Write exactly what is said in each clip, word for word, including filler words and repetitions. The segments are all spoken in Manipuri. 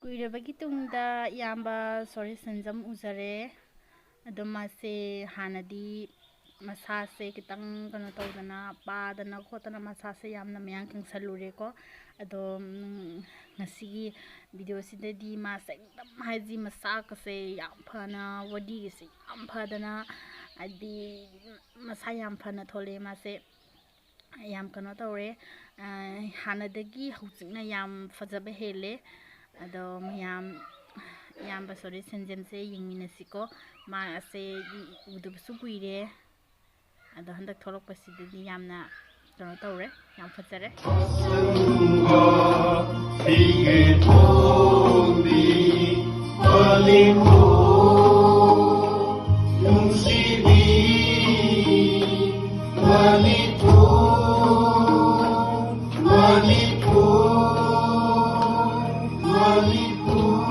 ꯀꯨꯏꯔꯕꯒꯤ ꯇꯨꯡꯗ ꯏꯌꯥꯝꯕ ꯁꯣꯔꯤ ꯁꯦꯟꯖꯝ ꯎꯖꯔꯦ꯫ ꯑꯗꯣ ꯃꯥꯁꯦ ꯍꯥꯟꯅꯗꯤ ꯃꯁꯥꯁꯦ ꯈꯤꯇꯪ ꯀꯩꯅꯣ ꯇꯧꯗꯅ, ꯄꯥꯗꯅ ꯈꯣꯠꯇꯅ ꯃꯁꯥꯁꯦ ꯌꯥꯝꯅ ꯃꯌꯥꯡ ꯀꯪꯁꯜꯂꯨꯔꯦꯀꯣ꯫ ꯑꯗꯣ, ꯎꯝ, ꯉꯁꯤꯒꯤ ꯚꯤꯗꯤꯑꯣꯁꯤꯗꯗꯤ ꯃꯥꯁꯦ ꯑꯦꯛꯗꯝ ꯍꯥꯏꯗꯤ ꯃꯁꯥꯒꯁꯦ ꯌꯥꯝ ꯐꯅ, ꯕꯣꯗꯤꯒꯁꯦ ꯌꯥꯝ ꯐꯗꯅ, ꯍꯥꯏꯗꯤ ꯃꯁꯥ ꯌꯥꯝ ꯐꯅ ꯊꯣꯛꯂꯛꯑꯦ ꯃꯥꯁꯦ꯫ ꯌꯥꯝ ꯀꯩꯅꯣ ꯇꯧꯔꯦ꯫ ꯑ, ꯍꯥꯟꯅꯗꯒꯤ ꯍꯧꯖꯤꯛꯅ ꯌꯥꯝ ꯐꯖꯕ ꯍꯦꯜꯂꯦ꯫ ꯑꯗꯣ ꯃꯌꯥꯝ, ꯏꯌꯥꯝꯕ ꯁꯣꯔꯤ ꯁꯦꯟꯖꯝꯁꯦ ꯌꯦꯡꯃꯤꯟꯅꯁꯤꯀꯣ꯫ ꯃꯥ ꯑꯁꯦ ꯎꯗꯕꯁꯨ ꯀꯨꯏꯔꯦ꯫ ꯑꯗꯣ ꯍꯟꯗꯛ ꯊꯣꯛꯂꯛꯄꯁꯤꯗꯗꯤ ꯌꯥꯝꯅ ꯀꯩꯅꯣ ꯇꯧꯔꯦ, ꯌꯥꯝ ꯐꯖꯔꯦ꯫ ꯑꯩꯒꯤ ꯊꯣꯟꯕꯤ ꯃꯅꯤꯄꯨꯔ, ꯅꯨꯡꯁꯤꯕꯤ ꯃꯅꯤꯄꯨꯔ, ꯃꯅꯤꯄꯨꯔ, ꯃꯅꯤꯄꯨꯔ꯫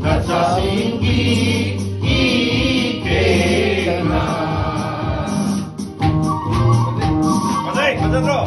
ꯅꯆꯥꯁꯤꯡꯒꯤ ꯏꯀꯦꯅ꯫ ꯐꯖꯩ, ꯐꯖꯗ꯭ꯔꯣ?